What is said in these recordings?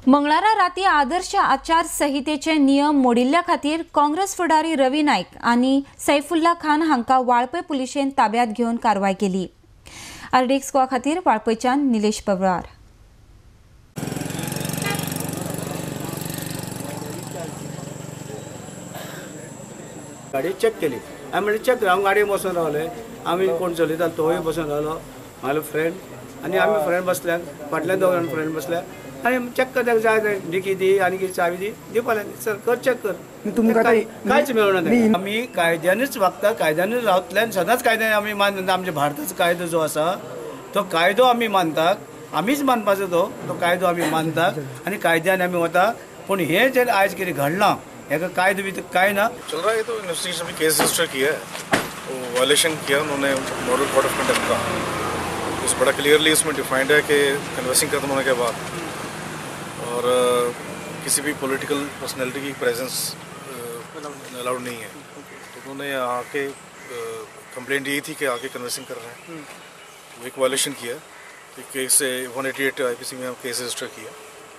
मंगळारा राती आदर्श आचार संहितेचे नियम मोडिल्ल्या खातीर काँग्रेस फुडारी रवी नायक आनी सैफुल्ला खान हांकां वाळपय पुलिशेन ताब्यात घेवन कारवाय केली। आरडीएक्स गोवा खातीर वाळपयच्यान निलेश पवार। गाडी चेक केली, आमी म्हणलें चेक कर, हांव गाडयेन बसून रावले, आमी कोण चलयता तोय बसून रावलो, म्हाजो फ्रेंड आनी आमी फ्रेंड बसल्यान फाटल्यान दोग जाण फ्रेंड बसल्या आनी चेक कर जाय डिकी दी आनी कितें चावी दी दिवपा लागले, सर कर चेक कर, तुमकां कांयच मेळना। आमी कायद्यानूच वागता, कायद्यानूच रावतले आनी सदांच कायद्यान आमी मानता। आमच्या भारताचो कायदो जो आसा तो कायदो आमी मानतात, आमीच मानपाचो तो कायदो आमी मानतात आनी कायद्यान आमी वता। पूण हें जें आयज कितें घडलां हेका कायदो बी काय ना। चल रहा है तो इन्वेस्टिगेशन भी केस रजिस्टर किया है, वो वायलेशन किया उन्होंने मॉडल कोड ऑफ कंडक्ट का, उस बड़ा क्लियरली उसमें डिफाइंड है कि कन्वेसिंग खत्म होने के बाद और किसी भी पॉलिटिकल पर्सनैलिटी की प्रेजेंस अलाउड नहीं है। तो उन्होंने आके कंप्लेंट यही थी कि आके कन्वेसिंग कर रहे हैं, वो एक वायलेशन किया, तो केस 188 IPC में केस रजिस्टर किया,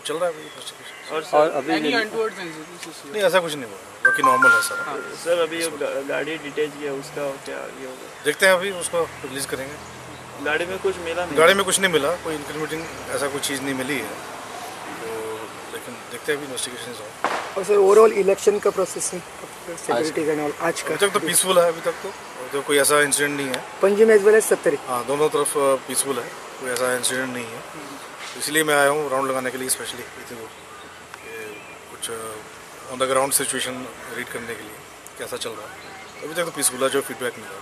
चल रहा है अभी इन्वेस्टिगेशन। और अभी नहीं ऐसा कुछ नहीं हुआ, बाकी नॉर्मल है सर। सर अभी गाड़ी डिटेच किया उसका क्या ये होगा, देखते हैं, अभी उसको रिलीज करेंगे। गाड़ी में कुछ मिला नहीं? गाड़ी में कुछ नहीं मिला, कोई इंक्रिमिनेटिंग ऐसा कोई चीज़ नहीं मिली है, तो लेकिन देखते हैं अभी investigation on. Aur sir overall election का प्रोसेसिंग सिक्योरिटी का आज का अभी तक तो पीसफुल है, अभी तक तो कोई ऐसा इंसिडेंट नहीं है। पंजिम एज वेल एज 70, हाँ दोनों तरफ पीसफुल है, कोई ऐसा इंसिडेंट नहीं है, इसलिए मैं आया हूँ राउंड लगाने के लिए स्पेशली इतनी दूर, कुछ on the ground situation read करने के लिए कैसा चल रहा है। अभी तक तो पीसफुल है जो फीडबैक मिला।